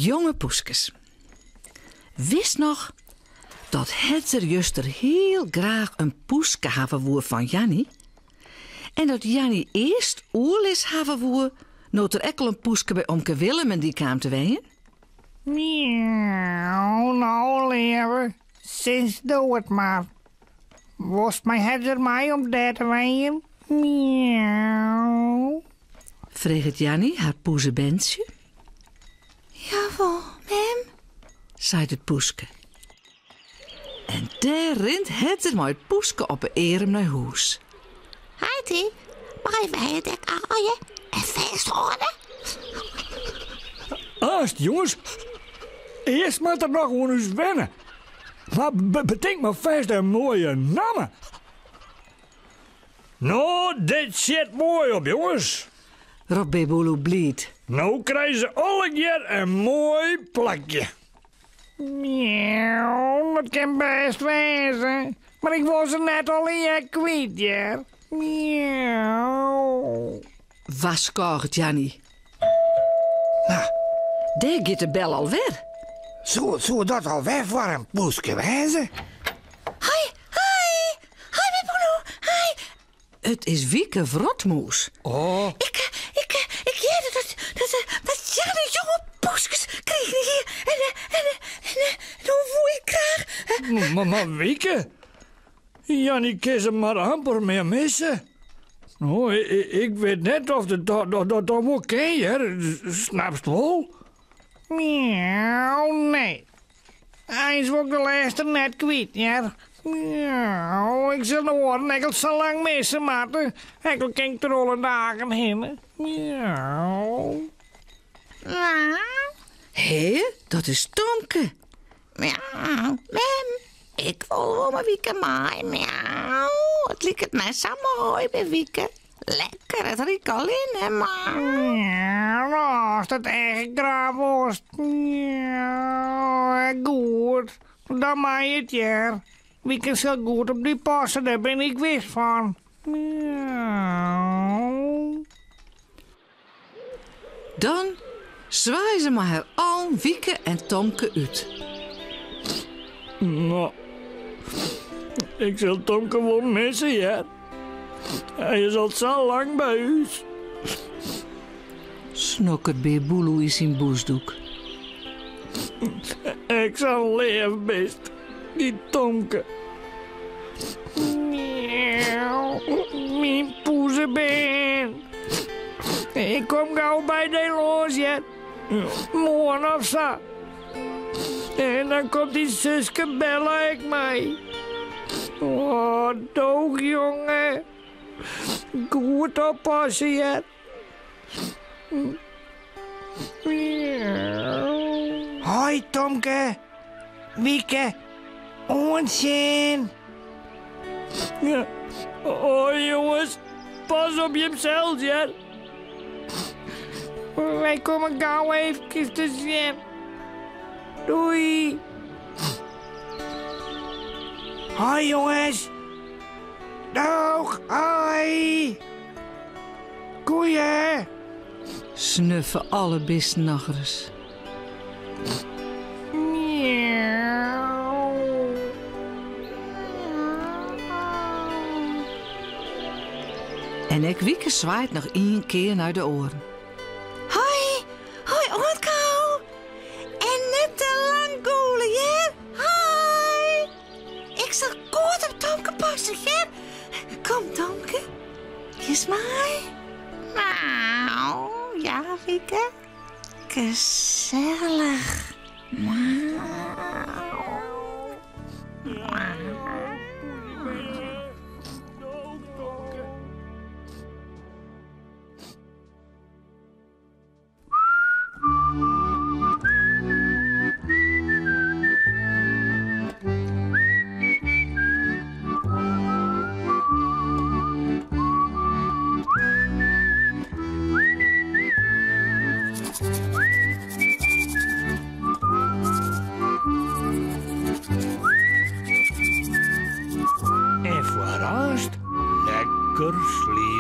Jonge poeskes, witst noch dat Hedzer juster hiel graach in poeske hawwe woe fan Janny? En dat Janny earst oerlis hawwe woe no't der ek al in poeske by omke Willem en dy kaam te wenjen? Miauw, no leave, sis do it mar. Wolst mei Hedzer mei om dêr te wenjen? Miauw. Freget Janny har poezebentsje. Jawol, mem, seit it poeske. En dêr rint Hedzer mei it poeske op 'e earm nei hûs. Heity, meie wy it ek aaie en fêsthâlde? Aanst, jonges. Earst moat er noch oan ús wenne. Mar betink mar fêst in moaie namme. No, dit sjit moai op, jonges. Ropt Bear Boeloe bliid. No krije se allegear in moai plakje. Miauw, dat kin bêst wêze, mar ik wol se net allegear kwyt, hear. Miauw. Warskôget Janny. No. Dêr giet de bel alwer. Soe dat alwer foar in poeske wêze? Hoi, hoi! Hoi, Bear Boeloe, hoi! It is Wieke Wrotmûs. Oh. Ik, ik, ik hearde dat, dat, dat Janny jonge poeskes krigen hie. En, en, en, no woe ik graach. Mar Wieke, Janny kin se mar amper mear misse. No, ik wit net oft it dat, dat, dat wol kin, hear. Snapst wol? Miauw, nee. Eins wol ik de lêste net kwyt, hear. Miauw, ik sil de oaren ek al sa lang misse moatte. Ek al kin ik der alle dagen hinne. Miauw. Miauw. Hé, dat is Tomke. Miauw. Mem, ik wol wol mei Wieke mei. Miauw. It liket my sa moai by Wieke. Lekker, it riekt allinne mar. Miauw, ast it echt graach wolst. Miauw, goed, dan mei it hear. Wieke sil goed op dy passe, dêr bin ik wis fan. Miauw. Dan swaaie se mei har allen Wieke en Tomke út. No, ik sil Tomke wol misse, hear. Hy is al sa lang by ús. Snokket Bear Boeloe yn syn bûsdoek. Ek sa'n leaf bist, dy Tomke. Miauw, myn poezebern. Ik kom gau by dy lâns, hear. Moarn of sa. En dan komt dyn suske Bella ek mei. Oh, doog, jonge. Goed oppasse, hear. Hoi Tomke, Wieke, oant sjen. Hoi jonges, pas op jimsels hear. Wy komme gau eefkes te sjen. Doei. Hoi jonges. Doeg, hoi. Goeie. Snuffe alle bisten nochris. Miauw. En ek Wieke swaait noch ien kear nei de oaren. Hoi, hoi, oant gau. En net te lang gûle, hear. Hoi. Ik sil goed op Tomke passe, hear. Kom, Tomke. Giest mei? Miauw, ja, Wieke. Gesellich. Miauw. En foar aanst lekker sliepe.